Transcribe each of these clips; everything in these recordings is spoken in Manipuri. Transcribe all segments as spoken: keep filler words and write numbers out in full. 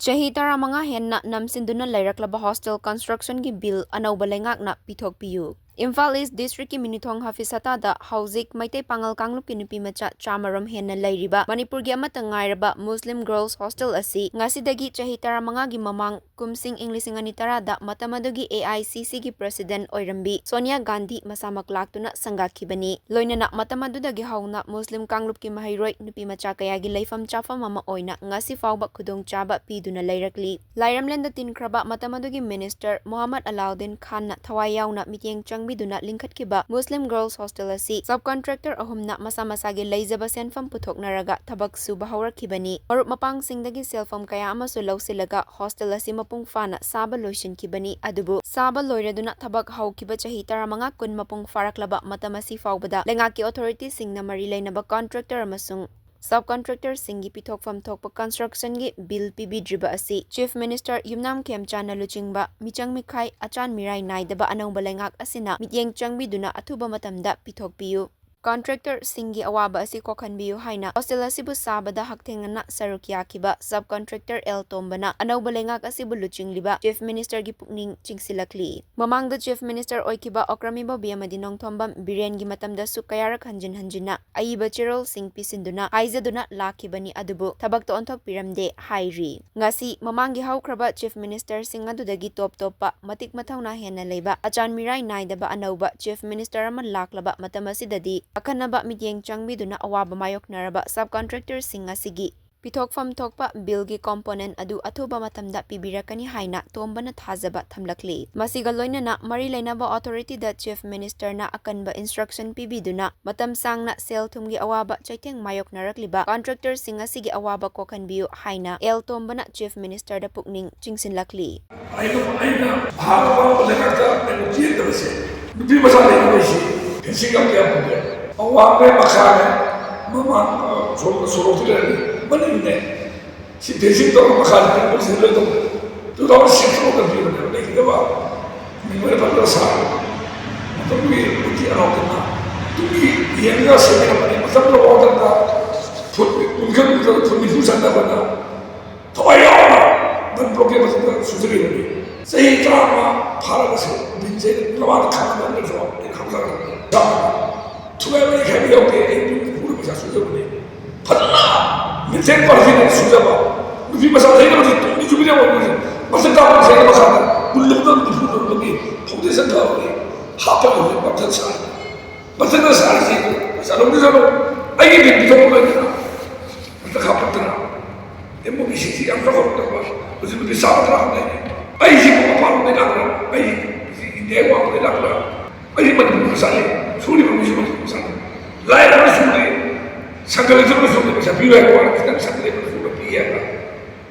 ꯆꯍꯤ ꯇꯔꯥꯃꯉꯥ ꯍꯦꯟꯅ ꯅꯝꯁꯤꯟꯗꯨꯅ ꯂꯩꯔꯛꯂꯕ ꯍꯣꯁꯇꯦꯜ ꯀꯟꯁꯇ꯭ꯔꯛꯁꯟꯒꯤ ꯕꯤꯜ ꯑꯅꯧꯕ ꯂꯩꯉꯥꯛꯅ ꯄꯤꯊꯣꯛꯄꯤꯌꯨ꯫ ꯏꯝꯐꯥꯜ ꯏꯁ ꯗꯤꯁꯇ꯭ꯔꯤꯛꯀꯤ ꯃꯤꯅꯨꯊꯣꯡ ꯍꯥꯐꯤꯁ ꯍꯇꯥꯗ ꯍꯧꯖꯤꯛ ꯃꯩꯇꯩ ꯄꯥꯉꯜ ꯀꯥꯡꯂꯨꯞꯀꯤ ꯅꯨꯄꯤ ꯃꯆꯥ ꯆꯥꯃꯔꯣꯝ ꯍꯦꯟꯅ ꯂꯩꯔꯤꯕ ꯃꯅꯤꯄꯨꯔꯒꯤ ꯑꯃꯠꯇ ꯉꯥꯏꯔꯕ ꯃꯨꯁꯂꯤꯝ ꯒꯔꯜꯁ ꯍꯣꯁꯇꯦꯜ ꯑꯁꯤ ꯉꯁꯤꯗꯒꯤ ꯆꯍꯤ ꯇꯔꯥꯃꯉꯥꯒꯤ ꯃꯃꯥꯡ ꯀꯨꯝꯁꯤꯡ ꯏꯪ ꯂꯤꯁꯤꯡ ꯑꯅꯤ ꯇꯔꯥꯗ ꯃꯇꯝ ꯑꯗꯨꯒꯤ ꯑꯦ ꯑꯥꯏ ꯁꯤ ꯁꯤꯒꯤ ꯄ꯭ꯔꯦꯁꯤꯗꯦꯟꯠ ꯑꯣꯏꯔꯝꯕꯤ ꯁꯣꯅꯤꯌꯥ ꯒꯥꯟꯙꯤ ꯃꯁꯥꯃꯛ ꯂꯥꯛꯇꯨꯅ ꯁꯪꯒꯥꯈꯤꯕꯅꯤ꯫ ꯂꯣꯏꯅꯅ ꯃꯇꯝ ꯑꯗꯨꯗꯒꯤ ꯍꯧꯅ ꯃꯨꯁꯂꯤꯝ ꯀꯥꯡꯂꯨꯞꯀꯤ ꯃꯍꯩꯔꯣꯏ ꯅꯨꯄꯤ ꯃꯆꯥ ꯀꯌꯥꯒꯤ ꯂꯩꯐꯝ ꯆꯥꯐꯝ ꯑꯃ ꯑꯣꯏꯅ ꯉꯁꯤ ꯐꯥꯎꯕ ꯈꯨꯗꯣꯡꯆꯥꯕ ꯄꯤꯗꯨꯅ ꯂꯩꯔꯛꯂꯤ꯫ ꯂꯥꯏꯔꯝꯂꯦꯟꯗ ꯇꯤꯟꯈ꯭ꯔꯕ ꯃꯇꯝ ꯑꯗꯨꯒꯤ ꯃꯤꯅꯤꯁꯇꯔ ꯃꯣꯍꯝꯃꯗ ꯑꯂꯥꯎꯗꯤꯟ ꯈꯥꯟꯅ ꯊꯋꯥꯏ ꯌꯥꯎꯅ ꯃꯤꯠꯌꯦꯡ ꯆꯪꯕꯤꯗꯨꯅ ꯂꯤꯡꯈꯠꯈꯤꯕ ꯃꯨꯁꯂꯤꯝ ꯒꯔꯜꯁ ꯍꯣꯁꯇꯦꯜ ꯑꯁꯤ ꯁꯕ ꯀꯟꯇ꯭ꯔꯦꯛꯇꯔ ꯑꯍꯨꯝꯅ ꯃꯁꯥ ꯃꯁꯥꯒꯤ ꯂꯩꯖꯕ ꯁꯦꯟꯐꯝ ꯄꯨꯊꯣꯛꯅꯔꯒ ꯊꯕꯛ ꯁꯨꯕ ꯍꯧꯔꯛꯈꯤꯕꯅꯤ꯫ ꯃꯔꯨꯞ ꯃꯄꯥꯡꯁꯤꯡꯗꯒꯤ ꯁꯦꯜꯐꯝ ꯀꯌꯥ ꯑꯃꯁꯨ ꯂꯧꯁꯤꯜꯂꯒ ꯍꯣꯁꯇꯦꯜ ꯑꯁꯤ ꯃꯄꯨꯡ ꯐꯥꯅ ꯁꯥꯕ ꯂꯣꯏꯁꯤꯟꯈꯤꯕꯅꯤ꯫ ꯑꯗꯨꯕꯨ ꯁꯥꯕ ꯂꯣꯏꯔꯗꯨꯅ ꯊꯕꯛ ꯍꯧꯈꯤꯕ ꯆꯍꯤ ꯇꯔꯥꯃꯉꯥ ꯀꯨꯟ ꯃꯄꯨꯡ ꯐꯥꯔꯛꯂꯕ ꯃꯇꯝ ꯑꯁꯤ ꯐꯥꯎꯕꯗ ꯂꯩꯉꯥꯛꯀꯤ ꯑꯣꯊꯣꯔꯤꯇꯤꯁꯤꯡꯅ ꯃꯔꯤ ꯂꯩꯅꯕ ꯀꯟꯇ꯭ꯔꯦꯛꯇꯔ ꯑꯃꯁꯨꯡ ꯁꯕ ꯀꯟꯇ꯭ꯔꯦꯛꯇꯔꯁꯤꯡꯒꯤ ꯄꯤꯊꯣꯛꯐꯝ ꯊꯣꯛꯄ ꯀꯟꯁꯇ꯭ꯔꯛꯁꯟꯒꯤ ꯕꯤꯜ ꯄꯤꯕꯤꯗ꯭ꯔꯤꯕ ꯑꯁꯤ ꯆꯤꯐ ꯃꯤꯅꯤꯁꯇꯔ ꯌꯨꯝꯅꯥꯝ ꯈꯦꯝꯆꯥꯟꯅ ꯂꯨꯆꯤꯡꯕ ꯃꯤꯆꯪ ꯃꯤꯈꯥꯏ ꯑꯆꯥꯟ ꯃꯤꯔꯥꯏ ꯅꯥꯏꯗꯕ ꯑꯅꯧꯕ ꯂꯩꯉꯥꯛ ꯑꯁꯤꯅ ꯃꯤꯠꯌꯦꯡ ꯆꯪꯕꯤꯗꯨꯅ ꯑꯊꯨꯕ ꯃꯇꯝꯗ ꯄꯤꯊꯣꯛꯄꯤꯌꯨ꯫ ꯀꯟꯇ꯭ꯔꯦꯛꯇꯔꯁꯤꯡꯒꯤ ꯑꯋꯥꯕ ꯑꯁꯤ ꯀꯣꯛꯍꯟꯕꯤꯌꯨ ꯍꯥꯏꯅ ꯍꯣꯁꯇꯦꯜ ꯑꯁꯤꯕꯨ ꯁꯥꯕꯗ ꯍꯛꯊꯦꯡꯅꯅ ꯁꯔꯨꯛ ꯌꯥꯈꯤꯕ ꯁꯕ ꯀꯟꯇ꯭ꯔꯦꯛꯇꯔ ꯑꯦꯜ ꯇꯣꯝꯕꯅ ꯑꯅꯧꯕ ꯂꯩꯉꯥꯛ ꯑꯁꯤꯕꯨ ꯂꯨꯆꯤꯡꯂꯤꯕ ꯆꯤꯐ ꯃꯤꯅꯤꯁꯇꯔꯒꯤ ꯄꯨꯛꯅꯤꯡ ꯆꯤꯡꯁꯤꯜꯂꯛꯂꯤ꯫ ꯃꯃꯥꯡꯗ ꯆꯤꯐ ꯃꯤꯅꯤꯁꯇꯔ ꯑꯣꯏꯈꯤꯕ ꯑꯣꯀ꯭ꯔꯝ ꯏꯕꯣꯕꯤ ꯑꯃꯗꯤ ꯅꯣꯡꯊꯣꯝꯕꯝ ꯕꯤꯔꯦꯟꯒꯤ ꯃꯇꯝꯗꯁꯨ ꯀꯌꯥꯔꯛ ꯍꯟꯖꯤꯟ ꯍꯟꯖꯤꯟꯅ ꯑꯏꯕ ꯆꯦꯔꯣꯜꯁꯤꯡ ꯄꯤꯁꯤꯟꯗꯨꯅ ꯍꯥꯏꯖꯗꯨꯅ ꯂꯥꯛꯈꯤꯕꯅꯤ, ꯑꯗꯨꯕꯨ ꯊꯕꯛꯇ ꯑꯣꯟꯊꯣꯛꯄꯤꯔꯝꯗꯦ ꯍꯥꯏꯔꯤ꯫ ꯉꯁꯤ ꯃꯃꯥꯡꯒꯤ ꯍꯧꯈ꯭ꯔꯕ ꯆꯤꯐ ꯃꯤꯅꯤꯁꯇꯔꯁꯤꯡ ꯑꯗꯨꯗꯒꯤ ꯇꯣꯞ ꯇꯣꯞꯄ ꯃꯇꯤꯛ ꯃꯊꯧꯅꯥ ꯍꯦꯟꯅ ꯂꯩꯕ ꯑꯆꯥꯟ ꯃꯤꯔꯥꯏ ꯅꯥꯏꯗꯕ ꯑꯅꯧꯕ ꯆꯤꯐ ꯃꯤꯅꯤꯁꯇꯔ ꯑꯃ ꯂꯥꯛꯂꯕ ꯃꯇꯝ ꯑꯁꯤꯗꯗꯤ ꯑꯈꯟꯅꯕ ꯃꯤꯠꯌꯦꯡ ꯆꯪꯕꯤꯗꯨꯅ ꯑꯋꯥꯕ ꯃꯥꯌꯣꯛꯅꯔꯕ ꯁꯕ ꯀꯟꯇ꯭ꯔꯦꯛꯇꯔꯁꯤꯡ ꯑꯁꯤꯒꯤ ꯄꯤꯊꯣꯛꯐꯝ ꯊꯣꯛꯄ ꯕꯤꯜꯒꯤ ꯀꯣꯝꯄꯣꯅꯦꯟ ꯑꯗꯨ ꯑꯊꯨꯕ ꯃꯇꯝꯗ ꯄꯤꯕꯤꯔꯛꯀꯅꯤ ꯍꯥꯏꯅ ꯇꯣꯝꯕꯅ ꯊꯥꯖꯕ ꯊꯝꯂꯛꯂꯤ꯫ ꯃꯁꯤꯒ ꯂꯣꯏꯅꯅ ꯃꯔꯤ ꯂꯩꯅꯕ ꯑꯣꯊꯣꯔꯤꯇꯤꯗ ꯆꯤꯐ ꯃꯤꯅꯤꯁꯇꯔꯅ ꯑꯀꯟꯕ ꯏꯟꯁꯇ꯭ꯔꯛꯁꯟ ꯄꯤꯕꯤꯗꯨꯅ ꯃꯇꯝ ꯁꯥꯡꯅ ꯁꯦꯜ ꯊꯨꯝꯒꯤ ꯑꯋꯥꯕ ꯆꯩꯊꯦꯡ ꯃꯥꯌꯣꯛꯅꯔꯛꯂꯤꯕ ꯀꯟꯇ꯭ꯔꯦꯛꯇꯔꯁꯤꯡ ꯑꯁꯤꯒꯤ ꯑꯋꯥꯕ ꯀꯣꯛꯍꯟꯕꯤꯌꯨ ꯍꯥꯏꯅ ꯑꯦꯜ ꯇꯣꯝꯕꯅ ꯆꯤꯐ ꯃꯤꯅꯤꯁꯇꯔꯗ ꯄꯨꯛꯅꯤꯡ ꯆꯤꯡꯁꯤꯜꯂꯛꯂꯤ꯫ ꯑꯩꯅ ꯑꯩꯅ ꯑꯍꯥꯟꯕ ꯄꯥꯡꯕ ꯂꯩꯉꯥꯛꯇ ꯑꯩꯅ ꯆꯦꯟꯗꯕꯁꯦ ꯅꯨꯄꯤ ꯃꯆꯥ ꯂꯩꯅꯕꯁꯤ ꯐꯦꯟꯁꯤꯡ ꯌꯥꯝ ꯀꯌꯥ ꯄꯨꯗꯦ꯫ ꯑꯋꯥꯡꯕ ꯃꯈꯥꯅꯦ, ꯃꯃꯥꯡ ꯁꯣꯔꯣꯛꯇ ꯂꯩꯔꯅꯤ, ꯃꯅꯤꯡꯅꯦ꯫ ꯁꯤ ꯐꯦꯟꯁꯤꯡ ꯇꯧꯔꯒ ꯃꯈꯥꯗ ꯄꯨꯂꯤꯁꯅ ꯂꯣꯏ ꯇꯧꯔꯦ꯫ ꯇꯨ ꯊꯥꯎꯖꯟ ꯁꯤꯛꯁ ꯐꯥꯎꯗ ꯄꯤꯕꯅꯦꯕ ꯂꯩꯈꯤꯗꯕ꯫ ꯃꯤꯡ ꯂꯣꯏꯅ ꯐꯖꯅ ꯁꯥꯔꯦ꯫ ꯃꯇꯝꯗꯨꯒꯤ ꯃꯨꯔꯇꯤ ꯑꯅꯥꯎꯗꯅ ꯇꯨꯡꯒꯤ ꯌꯦꯡꯉꯒ ꯁꯦꯝꯕꯤꯔꯝꯕꯅꯤ꯫ ꯃꯇꯝꯗꯨꯗ ꯋꯥꯔꯜ ꯀꯞꯇ ꯐꯨꯠ ꯀꯨꯟ ꯈꯛ ꯅꯠꯇ꯭ꯔꯒ ꯐꯨꯠ ꯅꯤꯐꯨ ꯆꯟꯗꯕꯅ ꯊꯋꯥꯏ ꯌꯥꯎꯅ ꯂꯣꯀꯦꯜ ꯃꯊꯛꯇ ꯁꯨꯖꯔꯤꯕꯅꯤ꯫ ꯆꯍꯤ ꯇꯔꯥꯃꯉꯥ ꯐꯥꯔꯒꯁꯨ ꯕꯤꯟꯁꯦ ꯂꯃꯥꯡꯗ ꯈꯥꯝꯕ ꯉꯝꯗ꯭ꯔꯁꯨ ꯑꯩꯅ ꯈꯥꯝꯖꯔꯛꯄꯅꯤ꯫ ꯊꯨꯒꯥꯏꯕ ꯌꯩꯈꯥꯏꯕ ꯌꯥꯎꯗꯦ꯫ ꯑꯩ ꯕꯤꯟ ꯄꯨꯔ ꯄꯩꯁꯥ ꯁꯨꯖꯕꯅꯤ꯫ ꯐꯖꯅ ꯃꯤꯡꯊꯦꯟ ꯄꯥꯔꯇꯤꯅ ꯁꯨꯖꯕ ꯅꯨꯄꯤ ꯃꯆꯥ ꯂꯩꯅꯕꯁꯤ ꯇꯨꯡꯒꯤ ꯖꯨꯕꯤꯂꯤ ꯑꯣꯏꯕꯁꯤ ꯃꯊꯛ ꯇꯥꯕ ꯉꯁꯥꯏꯒꯤ ꯃꯈꯥꯗ ꯕꯤꯟ ꯂꯧꯗꯅ ꯅꯤꯐꯨ ꯂꯧꯕꯒꯤ ꯐꯥꯎꯟꯗꯦꯁꯟ ꯊꯥꯕꯒꯤ ꯍꯥꯞꯄꯒ ꯍꯧꯖꯤꯛ ꯃꯊꯛ ꯁꯥꯔꯤ꯫ ꯃꯊꯛꯇ ꯁꯥꯔꯤꯁꯤ ꯆꯠꯂꯝꯗꯤ ꯆꯠꯂꯣ꯫ ꯑꯩꯒꯤ ꯕꯤꯟ ꯄꯤꯊꯣꯛꯄ ꯂꯩꯗꯅ ꯃꯊꯛ ꯍꯥꯞꯄꯛꯇꯅ ꯑꯦꯝ ꯑꯣ ꯕꯤ ꯁꯤꯁꯤ ꯌꯥꯝ ꯆꯥꯎꯈꯠꯂꯛꯇꯕ ꯍꯧꯖꯤꯛ ꯍꯧꯖꯤꯛ ꯆꯥꯕ ꯊꯛꯄ ꯂꯩꯔꯦ꯫ ꯑꯩꯁꯤꯕꯨ ꯃꯄꯥꯟꯂꯣꯝꯗꯩ ꯂꯥꯛꯄ꯭ꯔꯥ? ꯑꯩ ꯏꯟꯗꯤꯌꯥꯒꯤ ꯋꯥꯡꯃꯗꯩ ꯂꯥꯛꯄ꯭ꯔꯥ? ꯑꯩ ꯃꯅꯤꯄꯨꯔ ꯃꯆꯥꯅꯤ꯫ ꯁꯨꯔꯤꯕ ꯃꯤꯁꯨ ꯃꯅꯤꯄꯨꯔ ꯃꯆꯥꯅꯤ꯫ ꯂꯥꯏꯔꯕꯅ ꯁꯨꯔꯤ꯫ ꯁꯪꯒ ꯂꯩꯇꯕꯅ ꯁꯨꯔꯤ꯫ ꯄꯩꯁꯥ ꯄꯤꯌꯨ ꯍꯥꯏꯕ ꯋꯥꯅꯤ꯫ ꯈꯤꯇꯪ ꯁꯪꯒ ꯂꯩꯕꯅ ꯁꯨꯔ ꯄꯤ ꯍꯥꯏꯕ꯫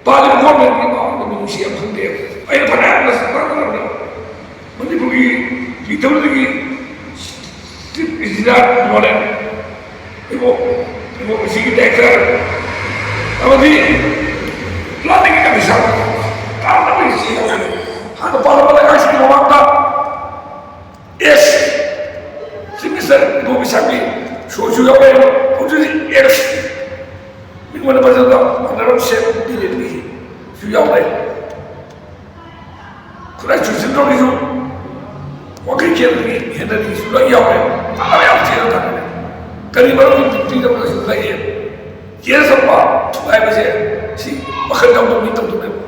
ꯄꯥꯜꯂꯤꯕ ꯒꯣꯔꯃꯦꯟꯒꯤ ꯃꯃꯥꯡꯗ ꯃꯤꯅꯨꯡꯁꯤ ꯌꯥꯝ ꯈꯪꯗꯦ꯫ ꯑꯩꯅ ꯐꯅꯌꯥꯝꯅ ꯉꯥꯡꯅꯔꯕꯅꯦ꯫ ꯃꯅꯤꯄꯨꯔꯒꯤ ꯄꯤ ꯗꯕ꯭ꯂꯤꯎ ꯗꯤꯒꯤ ꯆꯤꯐ ꯏꯟꯖꯤꯅꯤꯌꯥꯔ ꯅꯣꯂꯦꯟ, ꯏꯕꯣ, ꯏꯕꯣ ꯃꯁꯤꯒꯤ ꯗꯥꯏꯔꯦꯛꯇꯔ ꯑꯃꯗꯤ ꯄ꯭ꯂꯥꯅꯤꯡꯒꯤ ꯀꯃꯤꯁꯅꯔ ꯇꯥꯟꯅꯕꯒꯤ ꯆꯦ ꯌꯥꯎꯔꯦ꯫ ꯍꯥꯟꯅ ꯄꯥꯜꯂꯝꯕ ꯂꯩꯉꯥꯛꯁꯤꯡꯒꯤ ꯃꯃꯥꯡꯗ ꯑꯦꯁ ꯆꯤꯐ ꯃꯤꯅꯤꯁꯇꯔ ꯏꯕꯣ ꯃꯤꯁꯥꯡꯒꯤ ꯁꯣꯏꯁꯨ ꯌꯥꯎꯔꯦ꯫ ꯍꯧꯖꯤꯛ ꯍꯧꯖꯤꯛ ꯑꯦꯁ ꯃꯤꯉꯣꯟꯗ ꯐꯖꯅ ꯃꯥꯟꯅꯔꯝ ꯁꯦꯝ ꯄꯤꯔꯦ ꯄꯤꯔꯤ ꯁꯨ ꯌꯥꯎꯔꯦ꯫ ꯈꯨꯠꯂꯥꯏ ꯆꯨꯁꯤꯟꯗ꯭ꯔꯣꯒꯤꯁꯨ ꯋꯥꯀꯩ ꯆꯦꯟꯕꯒꯤ ꯍꯦꯟꯅꯔꯤꯁꯨ ꯂꯣꯏ ꯌꯥꯎꯔꯦ꯫ ꯇꯥꯕ ꯌꯥꯝ ꯆꯦꯟꯅ ꯇꯥꯔꯦ꯫ ꯀꯔꯤ ꯃꯔꯝꯒꯤ ꯄꯤꯗꯕꯅꯁꯨ ꯂꯩꯌꯦ꯫ ꯀꯦꯁ ꯑꯃ ꯊꯨꯒꯥꯏꯕꯁꯦ ꯁꯤ ꯋꯥꯈꯜ ꯌꯥꯎꯗꯕ ꯃꯤ ꯇꯧꯗꯕꯅꯦꯕ꯫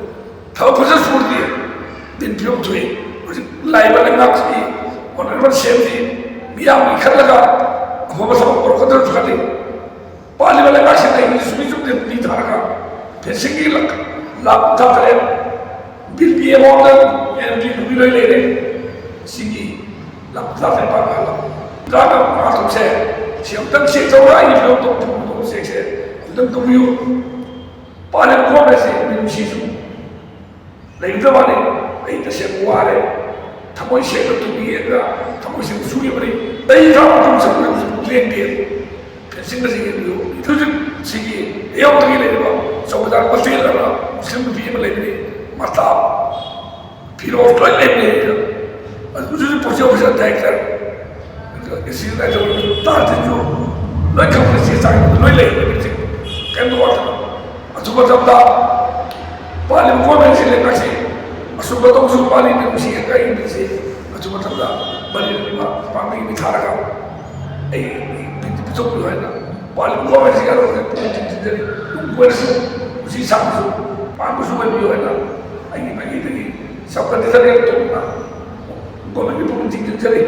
ꯊꯕꯛ ꯐꯖꯅ ꯁꯨꯔꯗꯤ ꯕꯤꯟ ꯐꯤꯕꯝ ꯊꯣꯛꯏ꯫ ꯍꯧꯖꯤꯛ ꯂꯥꯛꯏꯕ ꯂꯩꯉꯥꯛꯁꯤꯒꯤ ꯑꯣꯅꯔꯦꯕꯜ ꯁꯤ ꯑꯦꯝꯁꯤ ꯃꯤꯌꯥꯝꯒꯤ ꯈꯜꯂꯒ ꯑꯐꯕ ꯊꯕꯛ ꯄꯨꯔꯛꯀꯗ꯭ꯔꯁꯨ ꯈꯜꯂꯤ꯫ ꯄꯥꯜꯂꯤꯕ ꯂꯩꯉꯥꯛꯁꯤꯡꯅ ꯏꯪꯂꯤꯁ ꯃꯤꯆꯨꯝꯁꯦ ꯄꯤ ꯊꯥꯔꯒ ꯐꯦꯟꯁꯤꯡꯒꯤ ꯂꯥꯛ ꯂꯥꯛ ꯀꯨꯟꯊ꯭ꯔꯥ ꯇꯔꯦꯠ ꯕꯤꯜꯒꯤ ꯑꯦꯃꯥꯎꯟꯗ ꯑꯦꯟ ꯄꯤ ꯅꯨꯃꯤ ꯂꯣꯏ ꯂꯩꯔꯦ꯫ ꯁꯤꯒꯤ ꯂꯥꯛ ꯀꯨꯟꯊ꯭ꯔꯥ ꯇꯔꯦꯠ ꯄꯥꯟꯕ ꯂꯥꯛ ꯀꯨꯟꯊ꯭ꯔꯥ ꯃꯉꯥ ꯇꯔꯨꯛꯁꯦ ꯁꯤ ꯑꯃꯨꯛꯇꯪ ꯆꯦꯛ ꯇꯧꯔꯒ ꯑꯩꯒꯤ ꯐꯤꯕꯝ ꯇꯧꯕ ꯆꯦꯛꯁꯦ ꯑꯃꯨꯛꯇꯪ ꯇꯧꯕꯤꯌꯨ꯫ ꯄꯥꯜꯂꯤꯕ ꯒꯣꯔꯃꯦꯟꯁꯤ ꯃꯤꯅꯨꯡꯁꯤꯁꯨ ꯂꯩꯇ꯭ꯔ ꯃꯥꯜꯂꯦ꯫ ꯑꯩ ꯇꯁꯦꯡꯅ ꯋꯥꯔꯦ꯫ ꯊꯃꯣꯏ ꯁꯦꯡꯅ ꯇꯨꯝꯕꯤꯒꯦꯅ ꯊꯃꯣꯏ ꯁꯦꯡꯅ ꯁꯨꯈꯤꯕꯅꯤ꯫ ꯑꯩ ꯏꯁꯥꯃꯛ ꯇꯨꯝ ꯆꯪꯕꯗꯁꯨ ꯂꯦꯡꯗꯦ꯫ ꯐꯦꯟꯁꯤꯡ ꯑꯁꯤ ꯌꯦꯡꯕꯤꯌꯨ꯫ ꯍꯧꯖꯤꯛ ꯁꯤꯒꯤ ꯑꯌꯥꯝꯕꯒꯤ ꯂꯩꯔꯤꯕ ꯆꯧꯀꯤꯗꯥꯔ ꯃꯆꯦꯜ ꯑꯃ ꯃꯨꯁꯂꯤꯝ ꯅꯨꯄꯤ ꯑꯃ ꯂꯩꯕꯅꯤ꯫ ꯃꯇꯥ ꯐꯤꯔꯣꯜ ꯂꯣꯏ ꯂꯩꯕꯅꯤ꯫ ꯑꯗꯨ ꯍꯧꯖꯤꯛ posting officer director assistant director ꯇꯥ ꯇꯤꯟꯁꯨ ꯂꯣꯏ ꯈꯪꯕꯅꯤ꯫ ꯆꯦ ꯆꯥꯡ ꯂꯣꯏ ꯂꯩꯕꯅꯤ꯫ ꯀꯔꯤꯝꯇ ꯋꯥꯠꯇꯅ ꯑꯊꯨꯕ ꯃꯇꯝꯗ ꯄꯥꯜꯂꯤꯕ ꯒꯣꯔꯃꯦꯟꯁꯤ ꯂꯩꯕꯥꯛꯁꯤ ꯑꯆꯨꯝꯕ ꯇꯧꯁꯨ ꯄꯥꯜꯂꯤ, ꯅꯨꯡꯁꯤ ꯀꯩ ꯅꯨꯡꯁꯤ꯫ ꯑꯆꯨꯝꯕ ꯃꯇꯝꯗ ꯃꯅꯤꯄꯨꯔ ꯄꯥꯝꯕꯤ ꯃꯤ ꯊꯥꯔꯒ ꯑꯩ ꯄꯤꯊꯣꯛꯄꯤꯌꯨ ꯍꯥꯏꯅ ꯄꯥꯜꯂꯤ ꯒꯣꯃꯦꯟꯁꯤ ꯌꯥꯔꯣꯏ ꯄꯨꯛꯅꯤꯡ ꯆꯤꯡꯁꯤꯟꯖꯔꯤ꯫ ꯇꯨꯡ ꯀꯣꯏꯅꯁꯨ ꯄꯨꯟꯁꯤ ꯁꯥꯡꯕꯁꯨ ꯄꯥꯝꯕꯁꯨ ꯑꯣꯏꯕꯤꯌꯨ ꯍꯥꯏꯅ ꯑꯩꯒꯤ ꯃꯥꯏꯀꯩꯗꯒꯤ ꯁꯕ ꯀꯟꯗꯤꯁꯟ ꯇꯧꯗꯨꯅ ꯒꯣꯃꯦꯟꯒꯤ ꯄꯨꯛꯅꯤꯡ ꯆꯤꯡꯁꯤꯟꯖꯔꯤ꯫